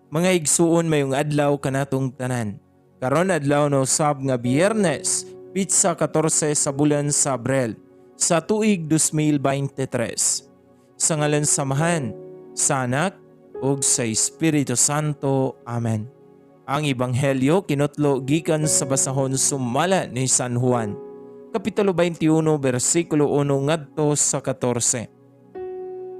Mga igsuon, mayong adlaw kanatong tanan. Karon adlaw na usab nga Biyernes, petsa 14 sa bulan sa Abril sa tuig 2023. Sa ngalan sa Amahan, sa Anak ug sa Espiritu Santo. Amen. Ang Ebanghelyo kinutlo gikan sa basahon sumala ni San Juan. Kapitulo 21 bersikulo 1 ngadto sa 14.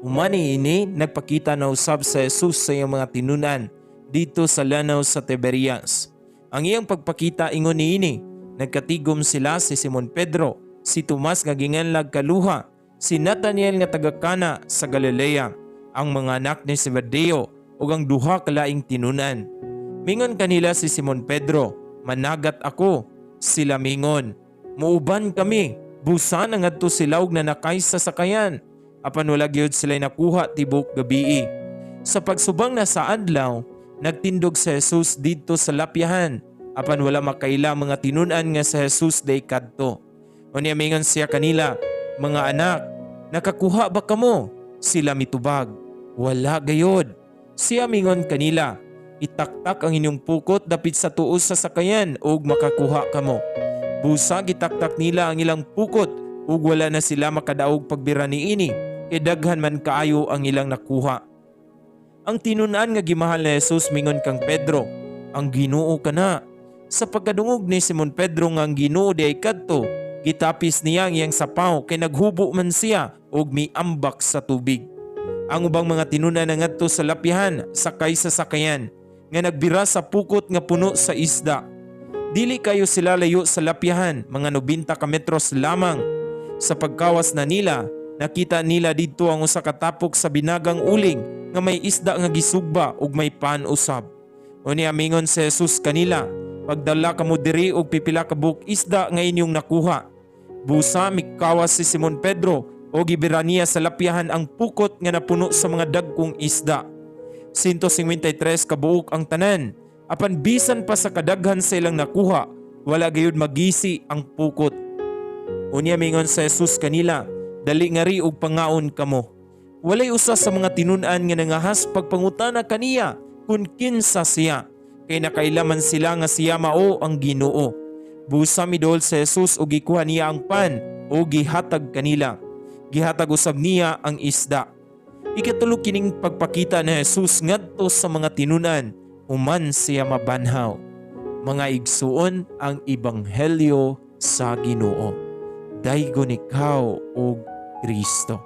Human niini, nagpakita na usab sa Jesus sa iyang mga tinunan didto sa lanaw sa Tiberias. Ang iyang pagpakita ingon niini: nagkatigom sila si Simon Pedro, si Tomas nga ginganlag Kaluha, si Nathaniel nga taga Cana sa Galilea, ang mga anak ni Zebedeo ug ang duha ka laing tinunan. Mingon kanila si Simon Pedro, "Managat ako." Sila mingon, "Muuban kami." Busa nangadto sila og nanakay sa sakayan. Apan wala gyud sila nakuha tibok gabii. Sa pagsubang na sa adlaw, nagtindog si Jesus didto sa lapyahan. Apan wala makaila ang mga tinunan nga si Jesus diay kadto. Unya mingon siya kanila, "Mga anak, nakakuha ba kamo?" Sila mitubag, "Wala gayod." Siya mingon kanila, "Itaktak ang inyong pukot dapit sa tuo sa sakayan ug makakuha kamo." Busa gitaktak nila ang ilang pukot ug wala na sila makadaog pagbira niini kay daghan man kaayo ang ilang nakuha. Ang tinunan nga gimahal ni Jesus mingon kang Pedro, "Ang Ginoo kana." Sa pagkadungog ni Simon Pedro nga ang Ginoo diay kadto, gitapis niya ang iyang sapaw kay naghubo man siya ug miambak sa tubig. Ang ubang mga tinunan nangadto sa lapyahan sakay sa sakayan nga nagbira sa pukot nga puno sa isda. Dili kayo sila layo sa lapyahan, mga 90 ka metros lamang. Sa pagkawas na nila, nakita nila didto ang usa ka tapok sa binagang uling nga may isda nga gisugba ug may pan usab. Unya mingon si Jesus kanila, "Pagdala kamo diri og pipila ka buok isda nga inyong nakuha." Busa mikawas si Simon Pedro ug gibira niya sa lapyahan ang pukot nga napuno sa mga dagkong isda. 153 ka buok ang tanan. Apan bisan pa sa kadaghan sa ilang nakuha, wala gayud magisi ang pukot. Unya mingon sa Jesus kanila, "Dali ngari og pangaon kamo." Walay usa sa mga tinun-an nga nangahas pagpangutana kaniya kung kinsa siya, kay nakaila man sila nga siya mao ang Ginoo. Busa miduol sa Jesus ug gikuha niya ang pan ug gihatag kanila. Gihatag usab niya ang isda. Ikatulo kining pagpakita ni Jesus ngadto sa mga tinunan human siya mabanhaw. Mga igsuon, ang ebanghelyo sa Ginoo. Daygon ikaw og Kristo.